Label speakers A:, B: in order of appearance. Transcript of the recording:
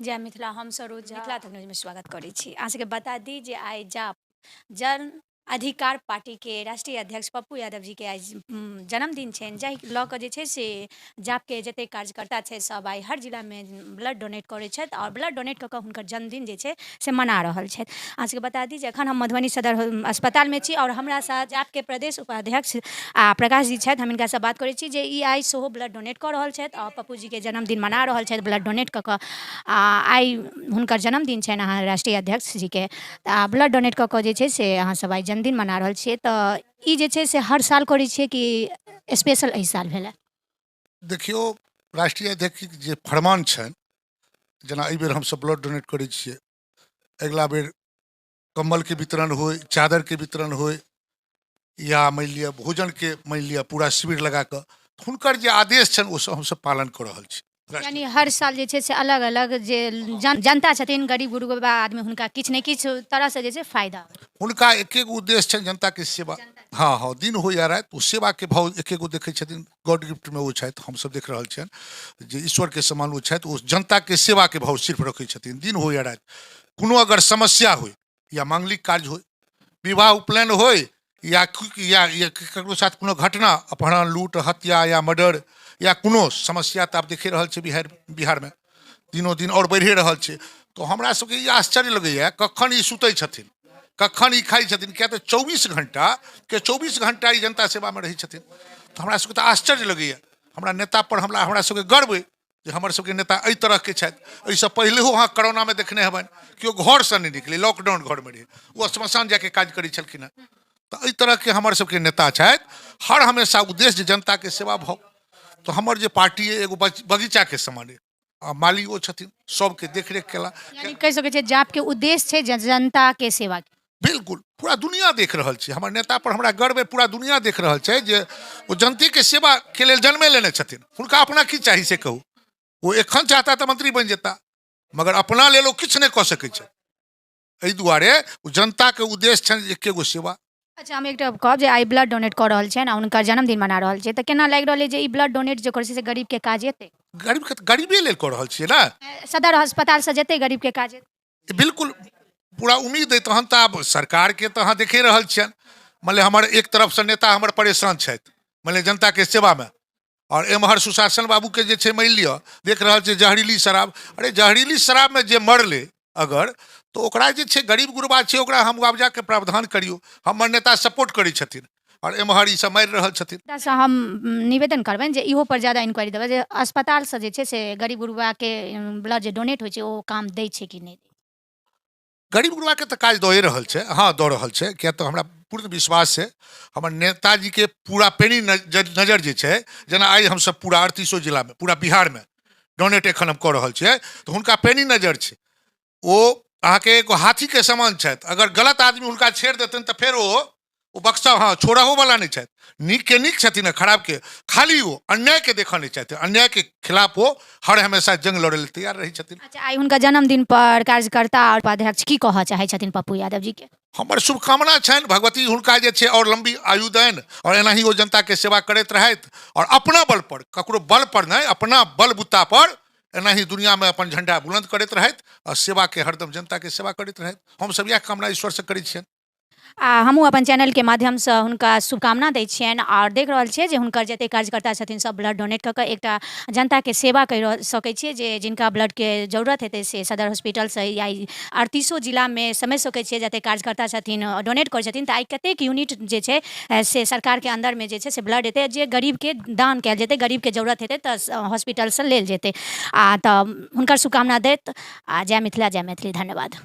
A: जय मिथिला। हम सरोज मिथिला तक न्यूजमे स्वागत करै छी। अहाँ सबके बता दी जे आइ जाप जन अधिकार पार्टीके राष्ट्रीय अध्यक्ष पप्पू यादव जीके आइ जन्मदिन छनि, जाहि लऽ कऽ जे छै से जापके जतेक कार्यकर्ता छै सब आइ हर जिलामे ब्लड डोनेट करै छथि आओर ब्लड डोनेट कऽ कऽ हुनकर जन्मदिन जे छै से मना रहल छथि। अहाँ सबके बता दी जे एखन हम मधुबनी सदर अस्पतालमे छी आओर हमरा साथ जापके प्रदेश उपाध्यक्ष आ प्रकाश जी छथि। हम हिनकासँ बात करै छी जे ई आइ सेहो ब्लड डोनेट कऽ रहल छथि आओर पप्पू जीके जन्मदिन मना रहल छथि ब्लड डोनेट कऽ कऽ, आ आइ हुनकर जन्मदिन छनि अहाँ राष्ट्रीय अध्यक्ष जीके, तऽ आ ब्लड डोनेट कऽ कऽ जे छै से अहाँ सब आइ जन्मदिन मना रहल छियै, तऽ ई जे छै से हर साल करै छियै कि स्पेशल एहि साल भेलै?
B: देखियौ, राष्ट्रीय अध्यक्षके जे फरमान छनि, जेना एहिबेर हमसब ब्लड डोनेट करै छियै, अगिला बेर कम्बलके वितरण होइ, चादरके वितरण होइ, या मानि लिअ भोजनके मानि लिअ पूरा शिविर लगा कऽ, हुनकर जे आदेश छनि ओ सब हमसब पालन कऽ रहल छी।
A: यानी हर साल जे छै से अलग अलग जे जनता छथिन, गरीब गुरबा आदमी, हुनका किछु ने किछु तरहसँ जे छै फायदा।
B: हुनका एके गो उद्देश्य छनि, जनताके सेवा। हँ हँ, दिन हो या राति, ओ सेवाके भाव एके गो देखै छथिन। गॉड गिफ्टमे ओ छथि, हमसब देख रहल छियनि जे ईश्वरके समान ओ छथि। ओ जनताके सेवाके भाव सिर्फ रखै छथिन, दिन हो या राति। कोनो अगर समस्या होइ या मांगलिक कार्य होइ, विवाह उपनयन होइ या या या ककरो साथ कोनो घटना, अपहरण, लूट, हत्या या मर्डर या कोनो समस्या, तऽ आब देखे रहल छै बिहार बिहारमे दिनो दिन आओर बढ़िए रहल छै। तऽ हमरा सबके ई आश्चर्य लगैए, कखन ई सुतै छथिन, कखन ई खाइ छथिन? किया तऽ 24 घंटा के 24 घंटा ई जनता सेवामे रहै छथिन। तऽ हमरा सबके तऽ आश्चर्य लगैए। हमरा नेता पर हमरा हमरा सबके गर्व अइ जे हमर सबके नेता एहि तरहके छथि। एहिसँ पहिलेहो अहाँ कोरोनामे देखने हेबनि, केओ घरसँ नहि निकलै, लॉकडाउन, घरमे रहै, ओ श्मशान जाके काज करै छलखिन हेँ। तऽ एहि तरहके हमर सबके नेता छथि। हर हमेशा उद्देश्य जे जनताके सेवा भाव। तऽ हमर जे पार्टी अइ एगो बगीचाके समान अइ आ माली ओ छथिन, सबके देखरेख केला।
A: यानी कहि सकै छियै जापके उद्देश्य छै जनताके सेवा।
B: बिल्कुल, पूरा दुनिया देख रहल छै। हमर नेता पर हमरा गर्व अइ। पूरा दुनिया देख रहल छै जे ओ जनतेके सेवाके लेल जन्मे लेने छथिन। हुनका अपना की चाही से कहू? ओ एखन चाहता तऽ मंत्री बनि जेता, मगर अपना लेल ओ किछु नहि कऽ सकै छै। एहि दुआरे ओ जनताके उद्देश्य छनि एके गो सेवा।
A: अच्छा, हम एकटा कहब जे आइ ब्लड डोनेट कऽ रहल छनि आ हुनकर जन्मदिन मना रहल छै, तऽ केना लागि रहल अइ जे ई ब्लड डोनेट जे करै छै से गरीबके काज एतै?
B: गरीबके तऽ गरीबे लेल कऽ रहल छियै ने।
A: सदर अस्पतालसँ जेतै गरीबके काज एतै?
B: बिल्कुल, पूरा उम्मीद अइ। तहन तऽ आब सरकारके तऽ अहाँ देखे रहल छियनि। मानि लिअ हमर एक तरफसँ नेता हमर परेशान छथि, मानि लिअ जनताके सेवामे, आओर एम्हर सुशासन बाबूके जे छै, मानि लिअ देख रहल छै जहरीली शराब। अरे, जहरीली शराबमे जे मरलै अगर, तऽ ओकरा जे छै गरीब गुरबा छै, ओकरा हम मुआवजाके प्रावधान करियौ, हमर नेता सपोर्ट करै छथिन, आओर एम्हर ई सब मारि रहल छथिन।
A: से हम निवेदन करबनि जे इहो पर ज्यादा इंक्वायरी देबै जे अस्पतालसँ जे छै से गरीब गुरबाके ब्लड जे डोनेट होइ छै ओ काम दै छै कि नहि।
B: गरीब गुरबाके तऽ काज दए रहल छै। हँ, दऽ रहल छै, किया तऽ हमरा पूर्ण विश्वास छै हमर नेताजीके पूरा पेनी नजर जे छै। जेना आइ हमसब पूरा 38 जिलामे, पूरा बिहारमे डोनेट एखन हम कऽ रहल छियै, तऽ हुनका पेनी नजर छै। ओ अहाँके एगो हाथीके समान छथि। अगर गलत आदमी हुनका छेड़ देतनि तऽ फेर ओ बक्सा, हँ, छोड़हो वाला नहि छथि। नीकके नीक छथिन आ खराबके, खाली ओ अन्यायके देखऽ नहि चाहते। अन्यायके खिलाफ ओ हर हमेशा जंग लड़ै लेल तैयार रहै छथिन।
A: अच्छा, आइ हुनकर जन्मदिन पर कार्यकर्ता आओर उपाध्यक्ष की कहऽ चाहै छथिन पप्पू यादव जी के?
B: हमर शुभकामना छनि, भगवती हुनका जे छै आओर लम्बी आयु देन आओर एनाही ओ जनताके सेवा करैत रहथि आओर अपना बल पर, ककरो बल पर नहि, अपना बल बुत्ता पर एनाही दुनियामे अपन झंडा बुलंद करैत रहथि आ सेवाके हरदम जनताके सेवा करैत रहथि। हमसब इएह कामना ईश्वरसँ करै छियनि।
A: आ हमहूँ अपन चैनलके माध्यमसँ हुनका शुभकामना दै छियनि। आओर देख रहल छियै जे हुनकर जतेक कार्यकर्ता छथिन सब ब्लड डोनेट कऽ कऽ एकटा जनताके सेवा करि रहल सकै छियै जे जिनका ब्लडके जरूरत हेतै से सदर हॉस्पिटलसँ या 38 जिलामे समझि सकै छियै, जतेक कार्यकर्ता छथिन डोनेट करै छथिन, तऽ आइ कतेक यूनिट जे छै से सरकारके अन्दरमे जे छै से ब्लड एतै जे गरीबके दान कयल जेतै, गरीबके जरूरत हेतै तऽ हॉस्पिटलसँ लेल जेतै। आ तऽ हुनकर शुभकामना दैत आ जय मिथिला, जय मैथिली, धन्यवाद।